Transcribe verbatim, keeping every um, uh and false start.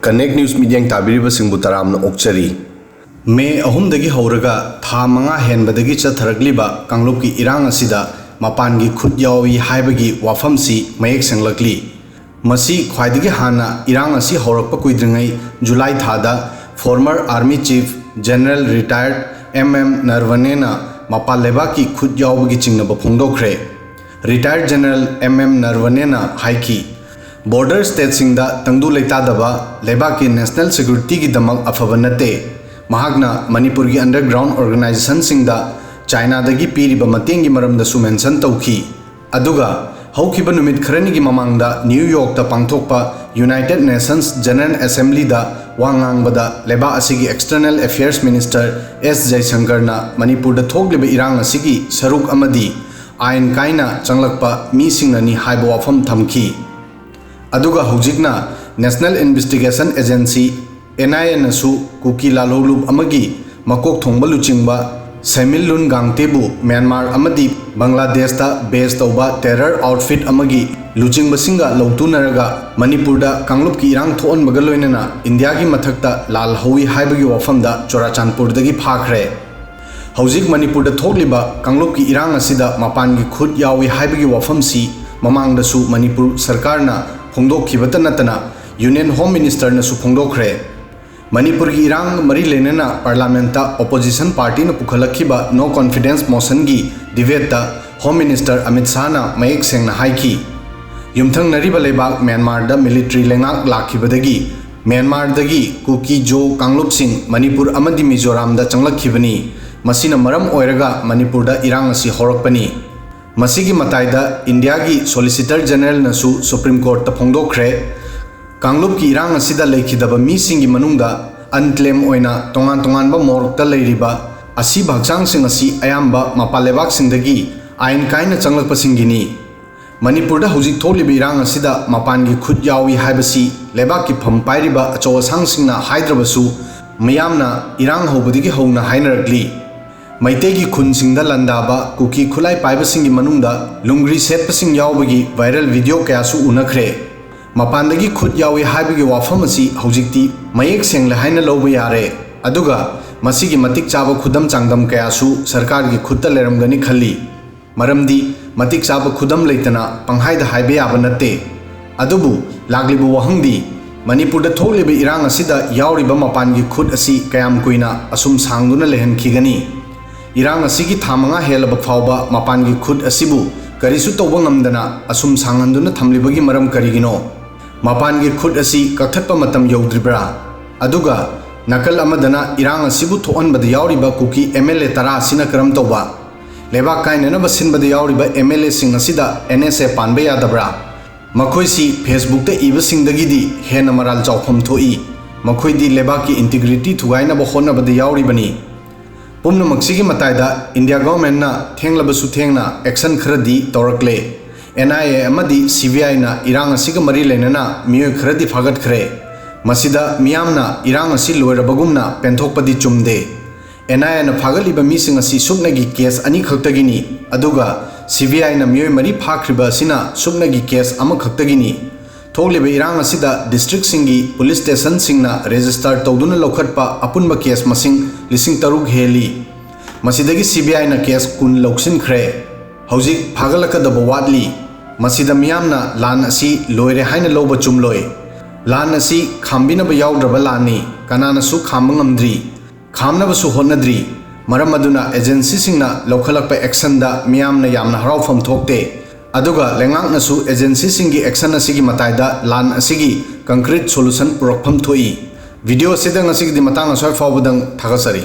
Connect News ꯃꯤꯠꯌꯦꯡ ꯇꯥꯕꯤꯔꯤꯕꯁꯤꯡꯕꯨ ꯇꯔꯥꯝꯅ ꯑꯣꯛꯆꯔꯤ꯫ ꯃꯦ ꯑꯍꯨꯝꯗꯒꯤ ꯍꯧꯔꯒ ꯊꯥ ꯃꯉꯥ ꯍꯦꯟꯕꯗꯒꯤ ꯆꯠꯊꯔꯛꯂꯤꯕ ꯀꯥꯡꯂꯨꯞꯀꯤ ꯏꯔꯥꯡ ꯑꯁꯤꯗ ꯃꯄꯥꯟꯒꯤ ꯈꯨꯠ ꯌꯥꯎꯏ ꯍꯥꯏꯕꯒꯤ ꯋꯥꯐꯝꯁꯤ ꯃꯌꯦꯛ ꯁꯦꯡꯂꯛꯂꯤ꯫ ꯃꯁꯤ ꯈ꯭ꯋꯥꯏꯗꯒꯤ ꯍꯥꯟꯅ ꯏꯔꯥꯡ ꯑꯁꯤ ꯍꯧꯔꯛꯄ ꯀꯨꯏꯗ꯭ꯔꯤꯉꯩ ꯖꯨꯂꯥꯏ ꯊꯥꯗ former Army Chief General Retired M M Narawaneꯅ ꯃꯄꯥꯟ ꯂꯩꯕꯥꯛꯀꯤ ꯈꯨꯠ ꯌꯥꯎꯕꯒꯤ ꯆꯤꯡꯅꯕ ꯐꯣꯡꯗꯣꯛꯈ꯭ꯔꯦ꯫ Retired General M M Narawaneꯅ ꯍꯥꯏꯈꯤ, border stateꯁꯤꯡꯗ ꯇꯪꯗꯨ ꯂꯩꯇꯥꯗꯕ ꯂꯩꯕꯥꯛꯀꯤ national securityꯒꯤꯗꯃꯛ ꯑꯐꯕ ꯅꯠꯇꯦ꯫ ꯃꯍꯥꯛꯅ ꯃꯅꯤꯄꯨꯔꯒꯤ underground organizationꯁꯤꯡꯗ ꯆꯥꯏꯅꯥꯗꯒꯤ ꯄꯤꯔꯤꯕ ꯃꯇꯦꯡꯒꯤ ꯃꯔꯝꯗꯁꯨ mention ꯇꯧꯈꯤ꯫ ꯑꯗꯨꯒ ꯍꯧꯈꯤꯕ ꯅꯨꯃꯤꯠ ꯈꯔꯅꯤꯒꯤ ꯃꯃꯥꯡꯗ ꯅ꯭ꯌꯨ ꯌꯣꯔꯛꯇ ꯄꯥꯡꯊꯣꯛꯄ United Nations General Assemblyꯗ ꯋꯥ ꯉꯥꯡꯕꯗ ꯂꯩꯕꯥꯛ ꯑꯁꯤꯒꯤ External Affairs Minister S ꯖꯌꯁꯪꯀꯔꯅ ꯃꯅꯤꯄꯨꯔꯗ ꯊꯣꯛꯂꯤꯕ ꯏꯔꯥꯡ ꯑꯁꯤꯒꯤ ꯁꯔꯨꯛ ꯑꯃꯗꯤ ꯑꯥꯏꯟ ꯀꯥꯏꯅ ꯆꯪꯂꯛꯄ ꯃꯤꯁꯤꯡꯅꯅꯤ ꯍꯥꯏꯕ ꯋꯥꯐꯝ ꯊꯝꯈꯤ꯫ ꯑꯗꯨꯒ ꯍꯧꯖꯤꯛꯅ National Investigation Agency, NIAꯅꯁꯨ ꯀꯨꯀꯤ ꯂꯥꯜꯍꯧꯂꯨꯞ ꯑꯃꯒꯤ ꯃꯀꯣꯛ ꯊꯣꯡꯕ ꯂꯨꯆꯤꯡꯕ ꯁꯦꯃꯤꯜꯂꯨꯟ ꯒꯥꯡꯇꯦꯕꯨ ꯃ꯭ꯌꯥꯟꯃꯥꯔ ꯑꯃꯗꯤ ꯕꯪꯒ꯭ꯂꯥꯗꯦꯁꯇ base ꯇꯧꯕ terror outfit ꯑꯃꯒꯤ ꯂꯨꯆꯤꯡꯕꯁꯤꯡꯒ ꯂꯧꯇꯨꯅꯔꯒ ꯃꯅꯤꯄꯨꯔꯗ ꯀꯥꯡꯂꯨꯞꯀꯤ ꯏꯔꯥꯡ ꯊꯣꯛꯍꯟꯕꯒ ꯂꯣꯏꯅꯅ ꯏꯟꯗꯤꯌꯥꯒꯤ ꯃꯊꯛꯇ ꯂꯥꯜ ꯍꯧꯏ ꯍꯥꯏꯕꯒꯤ ꯋꯥꯐꯝꯗ ꯆꯨꯔꯥꯆꯥꯟꯄꯨꯔꯗꯒꯤ ꯐꯥꯈ꯭ꯔꯦ꯫ ꯍꯧꯖꯤꯛ ꯃꯅꯤꯄꯨꯔꯗ ꯊꯣꯛꯂꯤꯕ ꯀꯥꯡꯂꯨꯞꯀꯤ ꯏꯔꯥꯡ ꯑꯁꯤꯗ ꯃꯄꯥꯟꯒꯤ ꯈꯨꯠ ꯌꯥꯎꯏ ꯍꯥꯏꯕꯒꯤ ꯋꯥꯐꯝꯁꯤ ꯃꯃꯥꯡꯗꯁꯨ ꯃꯅꯤꯄꯨꯔ ꯁꯔꯀꯥꯔꯅ ꯐꯣꯡꯗꯣꯛꯈꯤꯕꯇ ꯅꯠꯇꯅ Union Home Ministerꯅꯁꯨ ꯐꯣꯡꯗꯣꯛꯈ꯭ꯔꯦ꯫ ꯃꯅꯤꯄꯨꯔꯒꯤ ꯏꯔꯥꯡ ꯃꯔꯤ ꯂꯩꯅꯅ parliamentꯇ opposition partyꯅ ꯄꯨꯈꯠꯂꯛꯈꯤꯕ no confidence motionꯒꯤ debateꯇ Home Minister Amit ꯁꯥꯍꯅ ꯃꯌꯦꯛ ꯁꯦꯡꯅ ꯍꯥꯏꯈꯤ, ꯌꯨꯝꯊꯪꯅꯔꯤꯕ ꯂꯩꯕꯥꯛ ꯃ꯭ꯌꯥꯟꯃꯥꯔꯗ military ꯂꯩꯉꯥꯛ ꯂꯥꯛꯈꯤꯕꯗꯒꯤ ꯃ꯭ꯌꯥꯟꯃꯥꯔꯗꯒꯤ ꯀꯨꯀꯤ ꯖꯣ ꯀꯥꯡꯂꯨꯞꯁꯤꯡ ꯃꯅꯤꯄꯨꯔ ꯑꯃꯗꯤ ꯃꯤꯖꯣꯔꯥꯝꯗ ꯆꯪꯂꯛꯈꯤꯕꯅꯤ꯫ ꯃꯁꯤꯅ ꯃꯔꯝ ꯑꯣꯏꯔꯒ ꯃꯅꯤꯄꯨꯔꯗ ꯏꯔꯥꯡ ꯑꯁꯤ ꯍꯧꯔꯛꯄꯅꯤ꯫ ꯃꯁꯤꯒꯤ ꯃꯇꯥꯏꯗ ꯏꯟꯗꯤꯌꯥꯒꯤ Solicitor Generalꯅꯁꯨ Supreme Courtꯇ ꯐꯣꯡꯗꯣꯛꯈ꯭ꯔꯦ, ꯀꯥꯡꯂꯨꯞꯀꯤ ꯏꯔꯥꯡ ꯑꯁꯤꯗ ꯂꯩꯈꯤꯗꯕ ꯃꯤꯁꯤꯡꯒꯤ ꯃꯅꯨꯡꯗ unclaimed ꯑꯣꯏꯅ ꯇꯣꯉꯥꯟ ꯇꯣꯉꯥꯟꯕ morgueꯇ ꯂꯩꯔꯤꯕ ꯑꯁꯤꯕ ꯍꯛꯆꯥꯡꯁꯤꯡ ꯑꯁꯤ ꯑꯌꯥꯝꯕ ꯃꯄꯥꯟ ꯂꯩꯕꯥꯛꯁꯤꯡꯗꯒꯤ ꯑꯥꯏꯟ ꯀꯥꯏꯅ ꯆꯪꯂꯛꯄꯁꯤꯡꯒꯤꯅꯤ꯫ ꯃꯅꯤꯄꯨꯔꯗ ꯍꯧꯖꯤꯛ ꯊꯣꯛꯂꯤꯕ ꯏꯔꯥꯡ ꯑꯁꯤꯗ ꯃꯄꯥꯟꯒꯤ ꯈꯨꯠ ꯌꯥꯎꯏ ꯍꯥꯏꯕꯁꯤ ꯂꯩꯕꯥꯛꯀꯤ ꯐꯝ ꯄꯥꯏꯔꯤꯕ ꯑꯆꯧ ꯑꯁꯥꯡꯁꯤꯡꯅ ꯍꯥꯏꯗ꯭ꯔꯕꯁꯨ ꯃꯤꯌꯥꯝꯅ ꯏꯔꯥꯡ ꯍꯧꯕꯗꯒꯤ ꯍꯧꯅ ꯍꯥꯏꯅꯔꯛꯂꯤ꯫ ꯃꯩꯇꯩꯒꯤ ꯈꯨꯟꯁꯤꯡꯗ ꯂꯥꯟꯗꯥꯕ ꯀꯨꯀꯤ ꯈꯨꯠꯂꯥꯏ ꯄꯥꯏꯕꯁꯤꯡꯒꯤ ꯃꯅꯨꯡꯗ ꯂꯨꯡꯒ꯭ꯔꯤ ꯁꯦꯠꯄꯁꯤꯡ ꯌꯥꯎꯕꯒꯤ viral video ꯀꯌꯥꯁꯨ ꯎꯅꯈ꯭ꯔꯦ꯫ ꯃꯄꯥꯟꯗꯒꯤ ꯈꯨꯠ ꯌꯥꯎꯏ ꯍꯥꯏꯕꯒꯤ ꯋꯥꯐꯝ ꯑꯁꯤ ꯍꯧꯖꯤꯛꯇꯤ ꯃꯌꯦꯛ ꯁꯦꯡꯂꯦ ꯍꯥꯏꯅ ꯂꯧꯕ ꯌꯥꯔꯦ꯫ ꯑꯗꯨꯒ ꯃꯁꯤꯒꯤ ꯃꯇꯤꯛ ꯆꯥꯕ ꯈꯨꯗꯝ ꯆꯥꯡꯗꯝ ꯀꯌꯥꯁꯨ ꯁꯔꯀꯥꯔꯒꯤ ꯈꯨꯠꯇ ꯂꯩꯔꯝꯒꯅꯤ ꯈꯜꯂꯤ꯫ ꯃꯔꯝꯗꯤ ꯃꯇꯤꯛ ꯆꯥꯕ ꯈꯨꯗꯝ ꯂꯩꯇꯅ ꯄꯪꯍꯥꯏꯗ ꯍꯥꯏꯕ ꯌꯥꯕ ꯅꯠꯇꯦ꯫ ꯑꯗꯨꯕꯨ ꯂꯥꯛꯂꯤꯕ ꯋꯥꯍꯪꯗꯤ, ꯃꯅꯤꯄꯨꯔꯗ ꯊꯣꯛꯂꯤꯕ ꯏꯔꯥꯡ ꯑꯁꯤꯗ ꯌꯥꯎꯔꯤꯕ ꯃꯄꯥꯟꯒꯤ ꯈꯨꯠ ꯑꯁꯤ ꯀꯌꯥꯝ ꯀꯨꯏꯅ ꯑꯁꯨꯝ ꯁꯥꯡꯗꯨꯅ ꯂꯩꯍꯟꯈꯤꯒꯅꯤ? ꯏꯔꯥꯡ ꯑꯁꯤꯒꯤ ꯊꯥ ꯃꯉꯥ ꯍꯦꯜꯂꯕ ꯐꯥꯎꯕ ꯃꯄꯥꯟꯒꯤ ꯈꯨꯠ ꯑꯁꯤꯕꯨ ꯀꯔꯤꯁꯨ ꯇꯧꯕ ꯉꯝꯗꯅ ꯑꯁꯨꯝ ꯁꯥꯡꯍꯟꯗꯨꯅ ꯊꯝꯂꯤꯕꯒꯤ ꯃꯔꯝ ꯀꯔꯤꯒꯤꯅꯣ? ꯃꯄꯥꯟꯒꯤ ꯈꯨꯠ ꯑꯁꯤ ꯀꯛꯊꯠꯄ ꯃꯇꯝ ꯌꯧꯗ꯭ꯔꯤꯕ꯭ꯔꯥ? ꯑꯗꯨꯒ ꯅꯥꯀꯜ ꯑꯃꯗꯅ ꯏꯔꯥꯡ ꯑꯁꯤꯕꯨ ꯊꯣꯛꯍꯟꯕꯗ ꯌꯥꯎꯔꯤꯕ ꯀꯨꯀꯤ ꯑꯦꯝ ꯑꯦꯜ ꯑꯦ ꯇꯔꯥ ꯑꯁꯤꯅ ꯀꯔꯝ ꯇꯧꯕ? ꯂꯩꯕꯥꯛ ꯀꯥꯏꯅꯅꯕ ꯁꯤꯟꯕꯗ ꯌꯥꯎꯔꯤꯕ ꯑꯦꯝ ꯑꯦꯜ ꯑꯦꯁꯤꯡ ꯑꯁꯤꯗ ꯑꯦꯟ ꯑꯦꯁ ꯑꯦ ꯄꯥꯟꯕ ꯌꯥꯗꯕ꯭ꯔꯥ? ꯃꯈꯣꯏꯁꯤ ꯐꯦꯁꯕꯨꯛꯇ ꯏꯕꯁꯤꯡꯗꯒꯤꯗꯤ ꯍꯦꯟꯅ ꯃꯔꯥꯜ ꯆꯥꯎꯐꯝ ꯊꯣꯛꯏ꯫ ꯃꯈꯣꯏꯗꯤ ꯂꯩꯕꯥꯛꯀꯤ ꯏꯟꯇꯤꯒ꯭ꯔꯤꯇꯤ ꯊꯨꯒꯥꯏꯅꯕ ꯍꯣꯠꯅꯕꯗ ꯌꯥꯎꯔꯤꯕꯅꯤ꯫ ꯄꯨꯝꯅꯃꯛꯁꯤꯒꯤ ꯃꯇꯥꯏꯗ ꯏꯟꯗꯤꯌꯥ ꯒꯣꯔꯃꯦꯟꯅ ꯊꯦꯡꯂꯕꯁꯨ ꯊꯦꯡꯅ ꯑꯦꯛꯁꯟ ꯈꯔꯗꯤ ꯇꯧꯔꯛꯂꯦ꯫ ꯑꯦꯟ ꯑꯥꯏ ꯑꯦ ꯑꯃꯗꯤ ꯁꯤ ꯕꯤ ꯑꯥꯏꯅ ꯏꯔꯥꯡ ꯑꯁꯤꯒ ꯃꯔꯤ ꯂꯩꯅꯅ ꯃꯤꯑꯣꯏ ꯈꯔꯗꯤ ꯐꯥꯒꯠꯈ꯭ꯔꯦ꯫ ꯃꯁꯤꯗ ꯃꯤꯌꯥꯝꯅ ꯏꯔꯥꯡ ꯑꯁꯤ ꯂꯣꯏꯔꯕꯒꯨꯝꯅ ꯄꯦꯟꯊꯣꯛꯄꯗꯤ ꯆꯨꯝꯗꯦ꯫ ꯑꯦꯟ ꯑꯥꯏ ꯑꯦꯅ ꯐꯥꯒꯠꯂꯤꯕ ꯃꯤꯁꯤꯡ ꯑꯁꯤ ꯁꯨꯞꯅꯒꯤ ꯀꯦꯁ ꯑꯅꯤꯈꯛꯇꯒꯤꯅꯤ, ꯑꯗꯨꯒ ꯁꯤ ꯕꯤ ꯑꯥꯏꯅ ꯃꯤꯑꯣꯏ ꯃꯔꯤ ꯐꯥꯈ꯭ꯔꯤꯕ ꯑꯁꯤꯅ ꯁꯨꯞꯅꯒꯤ ꯀꯦꯁ ꯑꯃꯈꯛꯇꯒꯤꯅꯤ꯫ ꯊꯣꯛꯂꯤꯕ ꯏꯔꯥꯡ ꯑꯁꯤꯗ ꯗꯤꯁꯇ꯭ꯔꯤꯛꯁꯤꯡꯒꯤ ꯄꯨꯂꯤꯁ ꯁ꯭ꯇꯦꯁꯟꯁꯤꯡꯅ ꯔꯦꯖꯤꯁꯇꯔ ꯇꯧꯗꯨꯅ ꯂꯧꯈꯠꯄ ꯑꯄꯨꯟꯕ ꯀꯦꯁ ꯃꯁꯤꯡ ꯂꯤꯁꯤꯡ ꯇꯔꯨꯛ ꯍꯦꯜꯂꯤ꯫ ꯃꯁꯤꯗꯒꯤ ꯁꯤ ꯕꯤ ꯑꯥꯏꯅ ꯀꯦꯁ ꯀꯨꯟ ꯂꯧꯁꯤꯟꯈ꯭ꯔꯦ꯫ ꯍꯧꯖꯤꯛ ꯐꯥꯒꯠꯂꯛꯀꯗꯕ ꯋꯥꯠꯂꯤ꯫ ꯃꯁꯤꯗ ꯃꯤꯌꯥꯝꯅ ꯂꯥꯟ ꯑꯁꯤ ꯂꯣꯏꯔꯦ ꯍꯥꯏꯅ ꯂꯧꯕ ꯆꯨꯝꯂꯣꯏ꯫ ꯂꯥꯟ ꯑꯁꯤ ꯈꯥꯝꯕꯤꯅꯕ ꯌꯥꯎꯗ꯭ꯔꯕ ꯂꯥꯟꯅꯤ, ꯀꯅꯥꯅꯁꯨ ꯈꯥꯝꯕ ꯉꯝꯗ꯭ꯔꯤ, ꯈꯥꯝꯅꯕꯁꯨ ꯍꯣꯠꯅꯗ꯭ꯔꯤ꯫ ꯃꯔꯝ ꯑꯗꯨꯅ ꯑꯦꯖꯦꯟꯁꯤꯁꯤꯡꯅ ꯂꯧꯈꯠꯂꯛꯄ ꯑꯦꯛꯁꯟꯗ ꯃꯤꯌꯥꯝꯅ ꯌꯥꯝꯅ ꯍꯔꯥꯎꯐꯝ ꯊꯣꯛꯇꯦ꯫ ꯑꯗꯨꯒ ꯂꯩꯉꯥꯛꯅꯁꯨ ꯑꯦꯖꯦꯟꯁꯤꯁꯤꯡꯒꯤ ꯑꯦꯛꯁꯟ ꯑꯁꯤꯒꯤ ꯃꯇꯥꯏꯗ ꯂꯥꯟ ꯑꯁꯤꯒꯤ ꯀꯪꯀ꯭ꯔꯤꯠ ꯁꯣꯂꯨꯁꯟ ꯄꯨꯔꯛꯐꯝ ꯊꯣꯛꯏ꯫ ꯚꯤꯗꯤꯑꯣ ꯑꯁꯤꯗ ꯉꯁꯤꯒꯤꯗꯤ ꯃꯇꯥꯡ ꯑꯁ꯭ꯋꯥꯏ ꯐꯥꯎꯕꯗꯪ꯫ ꯊꯥꯒꯠꯆꯔꯤ꯫